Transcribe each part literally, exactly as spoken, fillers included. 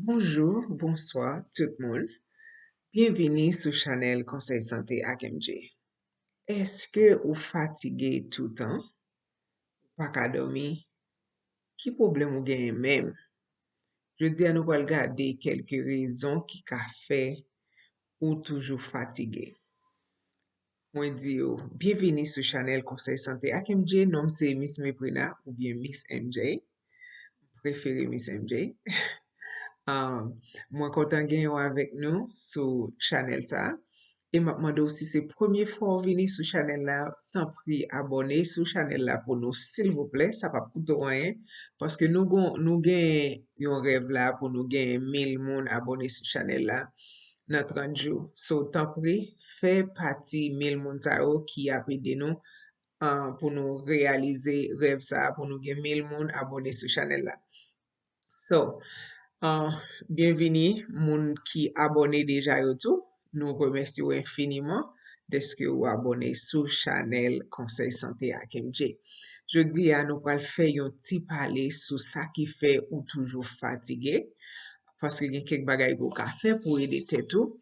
Bonjou, bonswa tout moun. Byenvini sou chanèl Konsèy Sante ak M J. Èske ou fatige toutan? Ou pa ka dòmi? Ki pwoblèm ou genyen menm? Jodi a, nou pral gade kèlke rezon ki ka fè ou toujou fatige. Mwen di yo, byenvini sou chanèl Konsèy Sante ak M J. Non m se Miss Meprina oubyen Miss M J. M prefere Miss M J. Um, mwen kontan gen yo avèk nou sou chanèl sa. E m ap mande w, si se premye fwa w vini sou chanèl la, tanpri abòne sou chanèl la pou nou, silvouplè. Sa p ap koute w anyen, paske nou gon, nou gen yon rèv la pou nou gen mil moun abòne sou chanèl la nan trant jou. So, tanpri, fè pati mil moun sa yo ki ap ede nou, ah, pou nou reyalize rèv sa a, pou nou gen mil moun abòne sou chanèl la. So, ah, byenvini moun ki abòne deja yo tou. Nou remèsye w enfiniman dèske ou abòne sou chanèl Konsèy Sante ak M J. Jodi a, nou pral fè yon ti pale sou sa ki fè ou toujou fatige, paske gen kèk bagay ke w ka fè pou ede tèt ou.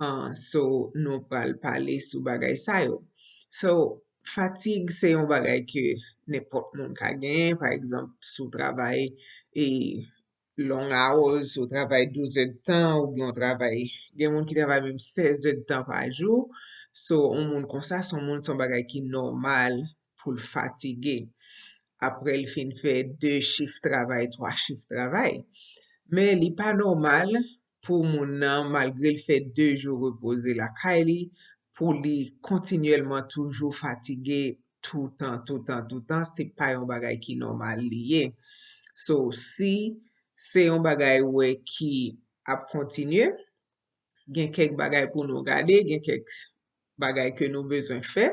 Ah, so, nou pral pale sou bagay sa yo. So, fatig se yon bagay ke nenpòt moun ka genyen. Pa egzanp, si w travay, e, long hours, ou travay douz èdtan, oubyen ou travay, gen moun ki travay menm sèz èdtan pa jou. So, yon moun konsa, se yon moun, se yon bagay ki nòmal pou l fatige. Apre l fin fè de chif travay, twa chif travay. Men li pa nòmal pou moun nan, malgre l fè de jou repoze lakay li, pou li kontinyèlman toujou fatige toutan, toutan, toutan, se pa yon bagay ki nòmal li ye. So, si se yon bagay ou wè ki ap kontinye, gen kèk bagay pou nou gade, gen kèk bagay ke nou bezwen fè,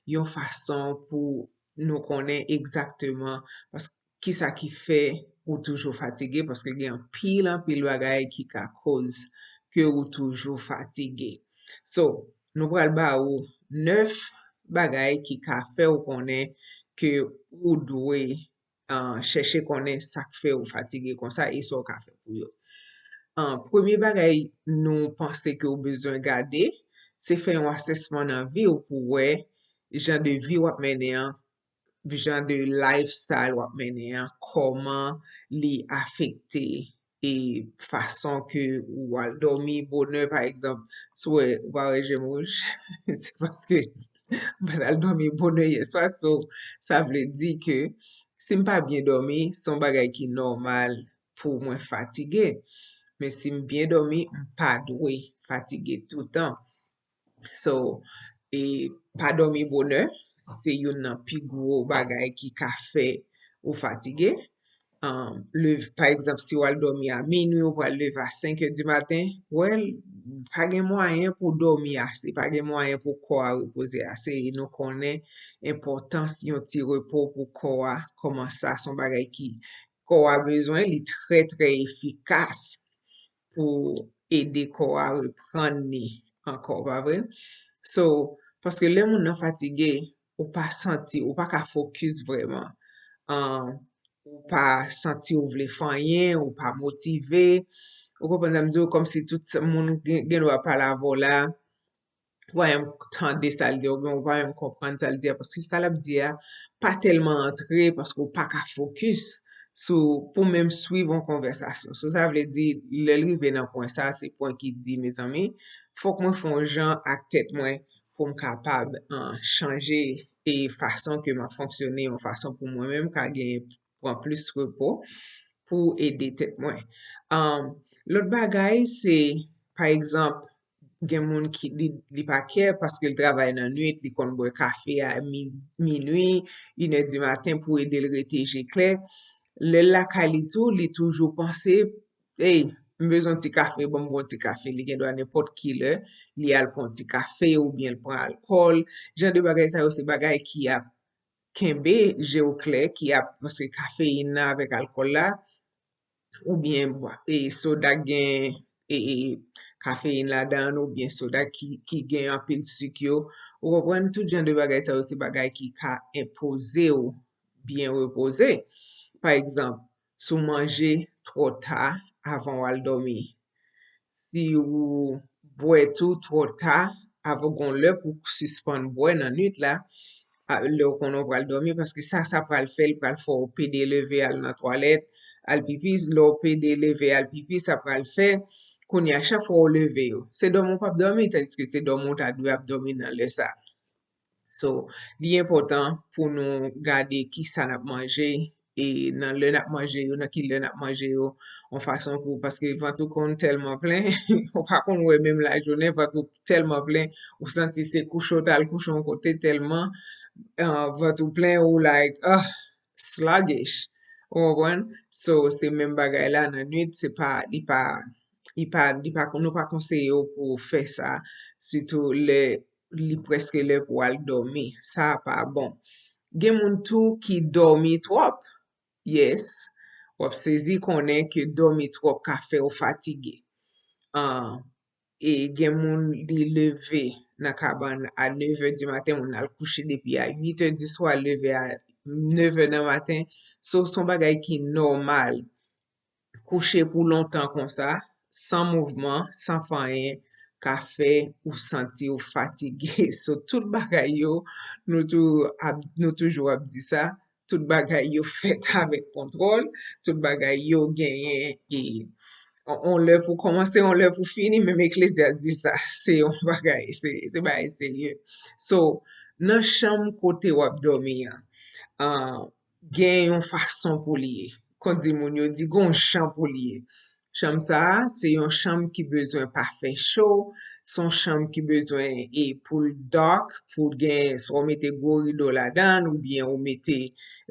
yon fason pou nou konnen egzakteman, paske kisa ki fè ou toujou fatige, paske gen anpil, anpil bagay ki ka koz ke ou toujou fatige. So, nou pral ba ou nèf bagay ki ka fè ou konnen ke ou dwe, ah, chèche konnen sa k fè ou fatige konsa e sa w ka fè pou yo. Ah, premye bagay nou panse ke ou bezwen gade, se fè yon asèsman nan vi w pou wè jan de vi w ap mennen an, jan de lifestyle w ap mennen an, kòman li afekte e fason ke ou al dòmi bonè, pa egzanp, si w wè, ou pa wè je m wouj, se paske m pa t al dòmi bonè yè swa, so, sa vle di ke si m pa byen dòmi, se yon bagay ki nòmal pou mwen fatige. Men si m byen dòmi, m pa dwe fatige toutan. So, e pa dòmi bonè, se youn nan pi gwo bagay ki ka fè ou fatige. Um, lev-, pa egzanp, si w al dòmi a minwi, ou pral leve a senk è di maten, well, pa gen mwayen pou w dòmi ase, pa gen mwayen pou kò a repoze ase. E nou konnen enpòtans yon ti repo pou kò a, kòman sa, se yon bagay ki kò a bezwen, li trè, trè efikas pou ede kò a reprann li ankò, pa vre? So, paske lè moun nan fatige, ou pa santi, ou pa ka fokis vrèman. Ahn, ou pa santi ou vle fè anyen, ou pa motive. Ou konprann sa m di w? Kòmsi tout sa, moun gen, gen dwa pale avè w la, ou pa menm tande sa l di a, oubyen ou pa menm konprann sa l di a, paske sa l ap di a pa tèlman antre, paske ou pa ka fokis sou, pou menm swiv yon konvèsasyon. So, sa vle di, lè l rive nan pwen sa, se pwen ki di, mezanmi, fòk mwen fè yon jan ak tèt mwen pou m kapab, ah, chanje e fason ke m ap fonksyone, yon fason pou mwen menm ka genyen, pran plis repo pou ede tèt mwen. Ahn, lòt bagay, se, pa egzanp, gen moun ki, li, li pa kè paske l travay nan nwit, li konn bwè kafe a mi-, minwi, inè di maten pou ede l rete je klè. Lè l lakay li tou, li toujou panse, "Ey, m bezwen yon ti kafe, ban m bwè yon ti kafe." Li gen dwa nenpòt ki lè, li al pran yon ti kafe oubyen l pran alkòl. Jan de bagay sa yo, se bagay ki ap kenbe je w klè, ki ap, paske kafeyin nan avèk alkòl la, oubyen bwa-, e soda k gen, e, e, kafeyin ladan l, oubyen soda ki, ki gen anpil sik yo. Ou konprann? Tout jan de bagay sa yo, se bagay ki ka enpoze w byen repoze. Pa egzanp, si w manje twò ta, avan w al dòmi. Si ou bwè tou twò ta, avan gon lè pou w sispann bwè nan nwit la, a, lè w konnen w pral dòmi, paske sa, sa pral fè, l pral fè w pede leve al nan twalèt, al pipi, lè w pede leve al pipi, sa pral fè, kounye a, chak fwa w leve yo, se dòmi w p ap dòmi, tandiske se dòmi w ta dwe ap dòmi nan lè sa. So, li enpòtan pou nou gade ki sa n ap manje, e nan lè n ap manje yo, nan ki lè n ap manje yo, yon fason pou, paske vant ou konn tèlman plen, ou pa konn wè menm lajounen, vant ou tèlman plen, ou santi se kouche w t al kouche yon kote tèlman, uh, vant ou plen, ou like, uh, sluggish. Ou konprann? So, se menm bagay la nan nwit, se pa, li pa, li pa, li pa, nou pa konseye w pou w fè sa, sitou lè li prèske lè pou w al dòmi. Sa pa bon. Gen moun tou ki dòmi twòp. Yes, w ap sezi konnen ke dòmi twòp ka fè w fatige. Ah, e gen moun li leve nan kabann a nèf è di maten, moun al kouche depi a uit è di swa, leve a nèf è nan maten. So, se yon bagay ki nòmal. Kouche pou lontan konsa, san mouvman, san fè anyen, ka fè ou santi w fatige. So, tout bagay yo, nou tou ap, nou toujou ap di sa, tout bagay yo fèt avèk kontwòl, tout bagay yo genyen, e, on, on lè pou kòmanse, on lè pou fini, menm Eklezyas di sa, se yon bagay, se, se bagay serye. So, nan chanm kote w ap dòmi an, ah, gen yon fason pou li ye. Kon di moun yo di, gon jan pou li ye. Chanm sa a, se yon chanm ki bezwen pa fè cho, se yon chanm ki bezwen e pou l dark, pou l gen, swa w mete gwo rido ladan l, oubyen ou mete,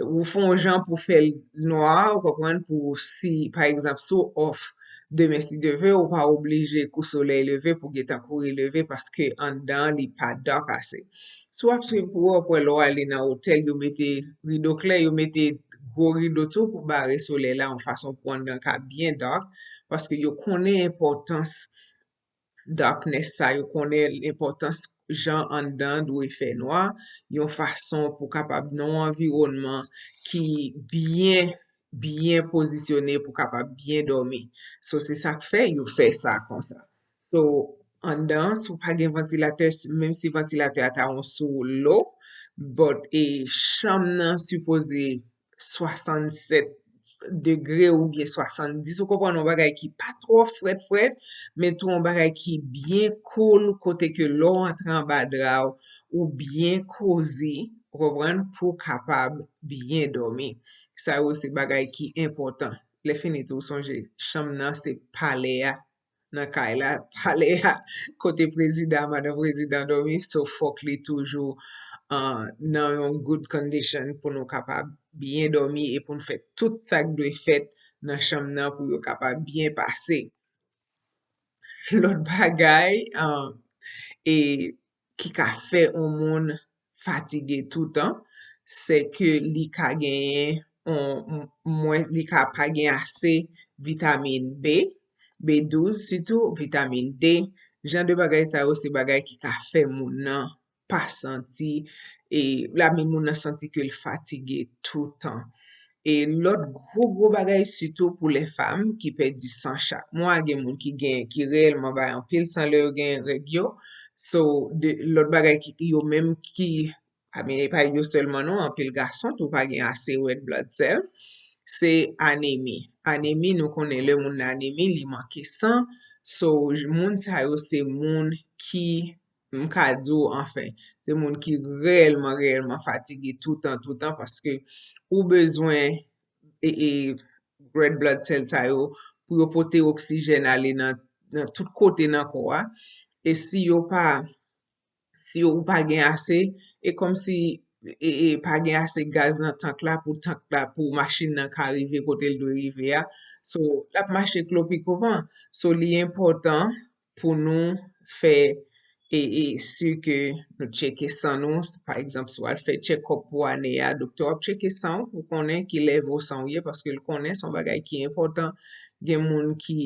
ou fè yon jan pou fè l nwa, ou konprann, pou si, pa egzanp, si w off demen si Dye vle, ou pa oblije kou solèy leve pou gentan kouri leve, paske anndan an li pa dark ase. Si w ap swiv kou w ap wè lè w ale nan otèl, yo mete rido klè, yo mete gwo rido tou pou bare solèy la, yon fason pou anndan ka byen dark, paske yo konnen enpòtans darkness sa, yo konnen enpòtans jan anndan dwe fè nwa, yon fason pou kapab nan yon anviwònman ki byen, byen pozisyone pou kapab byen dòmi. So, se sa k fè yo fè sa konsa. So, anndan, si w pa gen vantilatè, menm si vantilatè a ta yon sou low, but, e, chanm nan sipoze swasannsèt degre oubyen swasanndis, ou konprann, yon bagay ki pa twò frèt frèt, men tou yon bagay ki byen cool, kote ke lè w antre anba dra w, ou byen cozy, ou konprann, pou w kapab byen dòmi. Sa yo se bagay ki enpòtan. Lè fini tou, sonje, chanm nan se palè a nan kay la, palè a, kote prezidan, madan prezidan dòmi, so fòk li toujou, uh, nan yon good condition pou nou kapab byen dòmi e pou n fè tout sa k dwe fèt nan chanm nan pou yo kapab byen pase. Lòt bagay, uh, e ki ka fè yon moun fatige toutan, se ke li ka genyen yon, mwen, li ka pa gen ase vitamin B, B douz sitou, vitamin D. Jan de bagay sa yo, se bagay ki ka fè moun nan pa santi, e la, men moun nan santi ke l fatige toutan. E lòt gwo, gwo bagay, sitou pou lè fanm ki pèdi san chak mwa, gen moun ki gen, ki reyèlman bay anpil san lè yo gen règ yo. So, de, lòt bagay ki, yo menm ki, I mean, e pa yo sèlman non, anpil gason tou pa gen ase red blood cell. Se anemi. Anemi, nou konnen lè moun nan anemi, li manke san. So, moun sa yo se moun ki, m ka di w, anfen, se moun ki reyèlman, reyèlman fatige toutan, toutan, paske ou bezwen e, e red blood cell sa yo pou yo pote oksijèn ale nan, nan tout kote nan kò a. E si yo pa, si yo, ou pa gen ase, e kòmsi, e, e pa gen ase gaz nan tank la pou tank la, pou machin nan ka rive kote l dwe rive a. So, l ap mache klopikovan. So, li enpòtan pou nou fè e, e si ke nou tcheke san nou. Pa egzanp, si w al fè tchekòp pou ane a, doktè w ap tcheke san w pou konnen ki level san w ye, paske l konnen se yon bagay ki enpòtan. Gen moun ki,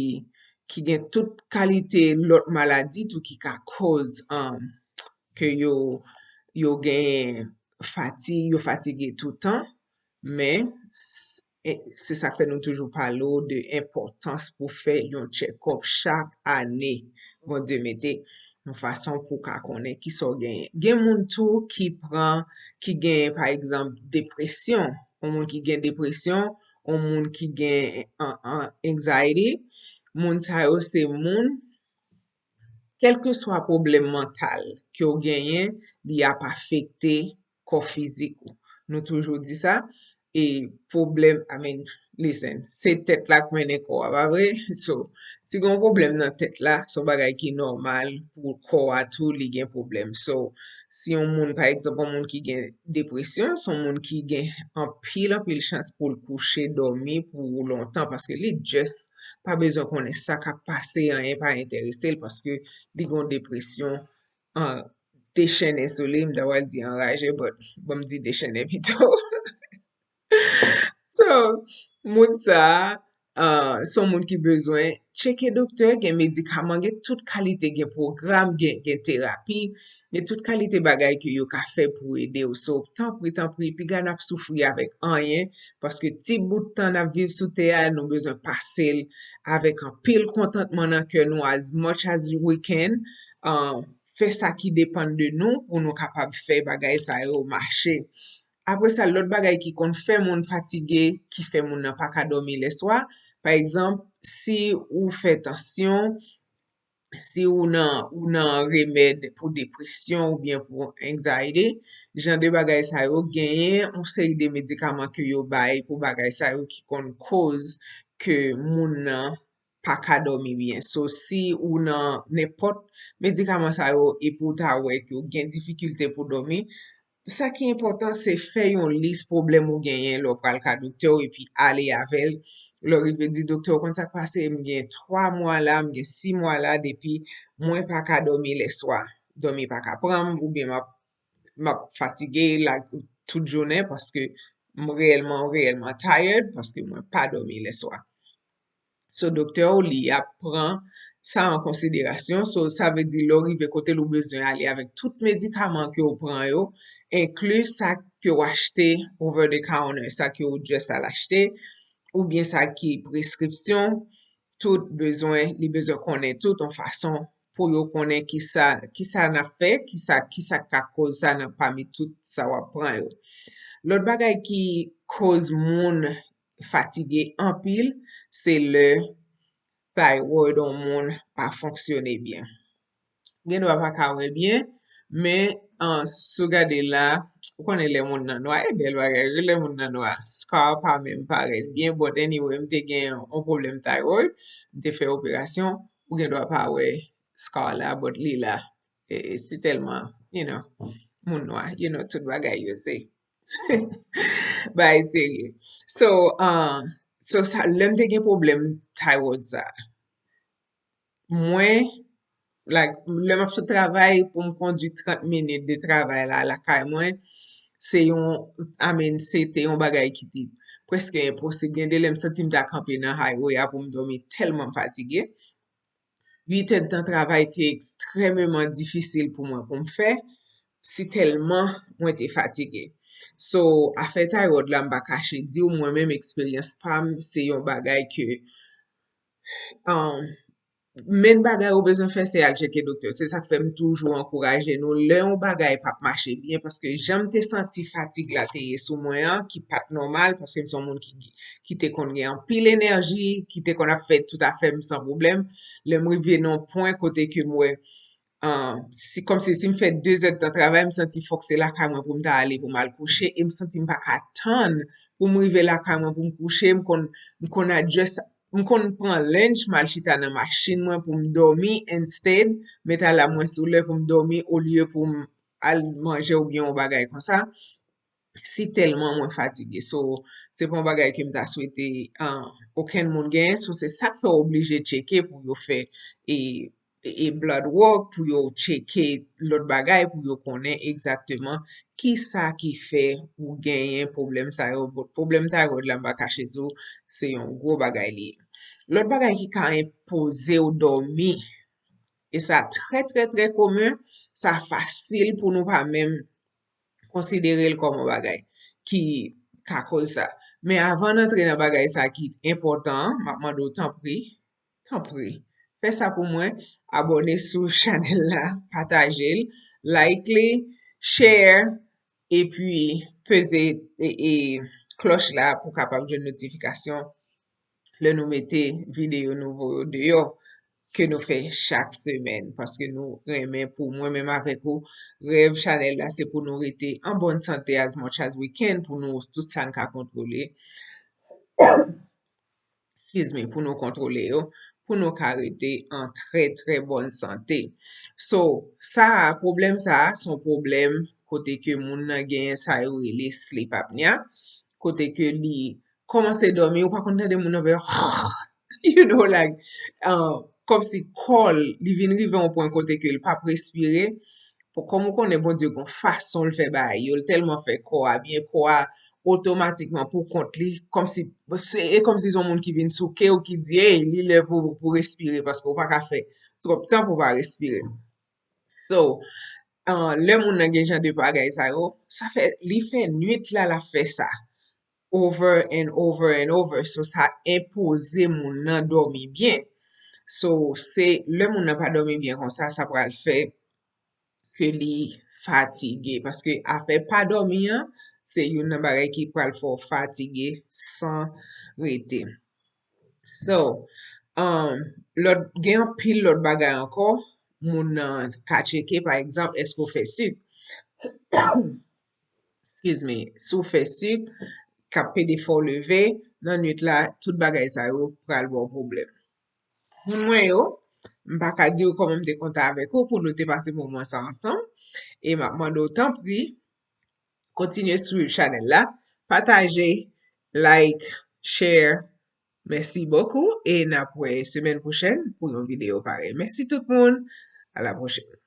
ki gen tout kalite lòt maladi tou ki ka koz, um, ke yo, yo gen fati-, yo fatige toutan, men s-, E se sa k fè nou toujou pale w de enpòtans pou fè yon tchèkòp chak ane. Bondye mete yon fason pou w ka konnen ki sa w genyen. Gen moun tou ki pran, ki gen, pa egzanp, depresyon. Yon moun ki gen depresyon, yon moun ki gen an, an, anxiety. Moun sa yo se moun, kèlkeswa pwoblèm mantal ke w genyen, li ap afekte kò fizik ou. Nou toujou di sa, e pwoblèm, I mean, listen, se tèt la k mennen kò a, pa vre? So, si gen yon pwoblèm nan tèt la, se yon bagay ki nòmal pou kò a tou, li gen pwoblèm. So, si yon moun, pa egzanp, yon moun ki gen depresyon, se yon moun ki gen anpil, anpil chans pou l kouche, dòmi pou lontan, paske li just pa bezwen konnen sa k ap pase, anyen pa enterese l, paske li gen yon depresyon an dechennen sou li, m ta pral di anraje, but bon, m di dechennen pito. So, moun sa a, uh, se yon moun ki bezwen tcheke doktè, gen medikaman, gen tout kalite, gen pwogram, gen, gen terapi, gen tout kalite bagay ke yo ka fè pou ede w. So, tanpri, tanpri, piga n ap soufri avèk anyen, paske ti bout tan n ap viv sou tè a, nou bezwen pase l avèk anpil kontantman nan kè nou, as much as we can. Uh, fè sa ki depann de nou pou nou kapab fè bagay sa yo mache. Apre sa, lòt bagay ki konn fè moun fatige, ki fè moun nan pa ka dòmi lèswa, pa egzanp, si ou fè tansyon, si ou nan, ou nan remèd pou depresyon oubyen pou anxiety, jan de bagay sa yo genyen yon seri de medikaman ke yo bay pou bagay sa yo ki konn koz ke moun nan pa ka dòmi byen. So, si ou nan nenpòt medikaman sa yo epi w ta wè ke w gen difikilte pou dòmi, sa ki enpòtan se fè yon lis pwoblèm ou genyen lè w pral ka doktè w epi ale avè l. Lè w rive di doktè w, konn sa k pase, m gen twa mwa la, m gen sis mwa la depi mwen pa ka dòmi lèswa. Dòmi pa ka pran m oubyen m ap, m ap fatige la tout jounen paske m reyèlman, reyèlman tired paske mwen pa dòmi lèswa. So, doktè w, li ap pran sa an konsiderasyon. So, sa vle di, lè w rive kote l, ou bezwen ale avèk tout medikaman ke w pran yo, enkli sa ke w achte over the counter, sa ke w just al achte, oubyen sa ki preskripsyon, tout bezwen, li bezwen konnen tout yon fason pou yo konnen kisa, kisa n ap fè, kisa, kisa k ka koz sa nan pami tout sa w ap pran yo. Lòt bagay ki koz moun fatige anpil, se lè thyroid yon moun pa fonksyone byen. Gen dwa pa ka wè byen, men, an, si w gade la, ou konnen lè moun nan nwa, e bèl bagay, wi, lè moun nan nwa. Scar pa menm parèt byen, but anyway, m te gen yon pwoblèm thyroid, m te fè operasyon, ou gen dwa pa wè scar la, but li la. E, e, si tèlman, you know, moun nwa, you know, tout bagay yo se bagay serye. So, uh, so sa, lè m te gen pwoblèm thyroid sa, mwen, like, lè m ap sot travay pou m kondui trant minit de travay la lakay mwen, se yon, I mean, se te yon bagay ki te prèske enposib. Gen de lè m santi m ta kanpe nan highway a pou m dòmi tèlman m fatige. Uit èdtan travay te ekstrèmeman difisil pou mwen pou m fè, si tèlman mwen te fatige. So, afè thyroid la, m pa kache di w, mwen menm eksperyans pa m, se yon bagay ke, um, menm bagay ou bezwen fè, se al tcheke doktè. Se sa k fè m toujou ankouraje nou, lè yon bagay p ap mache byen, paske jan m te santi fatig la te ye sou mwen an, ki pa t nòmal, paske m se yon moun ki, ki te konn gen anpil enèji, ki te konn ap fè tout afè m san pwoblèm. Lè m rive nan yon pwen kote ke m wè, ah, si, kòmsi si m fè de zèdtan travay, m santi fòk se lakay mwen pou m ta ale pou m al kouche, e m santi m pa ka tann pou m rive lakay mwen pou m kouche, m konn, m konn adjust, m konn pran lunch, m al chita nan machin mwen pou m dòmi instead, met alam mwen sou lè pou m dòmi olye pou m al manje oubyen yon bagay konsa. Si tèlman mwen fatige. So, se pa yon bagay ke m ta swete, ah, okenn moun genyen. So, se sa k fè w oblije tcheke pou yo fè, e, e, e blood work, pou yo tcheke lòt bagay, pou yo konnen egzakteman kisa ki fè ou genyen pwoblèm sa yo. Bon, pwoblèm thyroid la, m pa kache di w, se yon gwo bagay li ye. Lòt bagay ki ka enpoze w dòmi, e sa trè, trè, trè komen, sa fasil pou nou pa menm konsidere l kòm yon bagay ki ka koz sa. Men avan n antre nan bagay sa ki enpòtan an, m ap mande w tanpri, tanpri, fè sa pou mwen, abòne sou chanèl la, pataje l, like li, share, epi peze e, e klòch la pou w kapab jwenn notifikasyon lè nou mete videyo nouvo yo deyò ke nou fè chak semèn, paske nou renmen pou mwen menm avèk ou, rèv chanèl la se pou nou rete an bòn sante as much as we can, pou nou tout sa n ka kontwole, excuse me, pou nou kontwole yo, pou nou ka rete an trè, trè bòn sante. So, sa a, pwoblèm sa a, se yon pwoblèm kote ke moun nan genyen sa yo rele sleep apnea, kote ke li kòmanse dòmi, ou pa konn tande moun nan fè, you know, like, uh, kòmsi kò l, li vin rive yon pwen kote ke l p ap respire. Bon, kòm ou konnen Bondye gon fason l fè bagay yo, l tèlman fè kò a byen, kò a otomatikman pou kont li, kòmsi, se, e kòmsi se yon moun ki vin souke w, ki di, hey, li lè pou, pou respire, paske w pa ka fè twòp tan pou w pa respire. So, uh, lè moun nan gen jan de bagay sa yo, sa fè, li fè nwit la, l ap fè sa. Over and over and over. So, sa enpoze moun nan dòmi byen. So, se lè moun nan pa dòmi byen konsa, sa pral fè ke li fatige. Paske afè pa dòmi an, se youn nan bagay ki pral fè w fatige san rete. So, um, lòt, gen anpil lòt bagay ankò, moun nan ka tcheke, pa egzanp, èske w fè sik? Excuse me, si w fè sik, k ap pede fè w leve, nan nwit la, tout bagay sa yo pral ba w pwoblèm. Moun mwen yo, m pa ka di w kòman m te kontan avèk ou pou nou te pase moman sa ansanm. E m ap mande w, tanpri, kontinye swiv chanèl la, pataje, like, share. Mèsi bokou e n ap wè semèn pwochèn pou yon videyo parèy. Mèsi tout moun. A la pwochèn.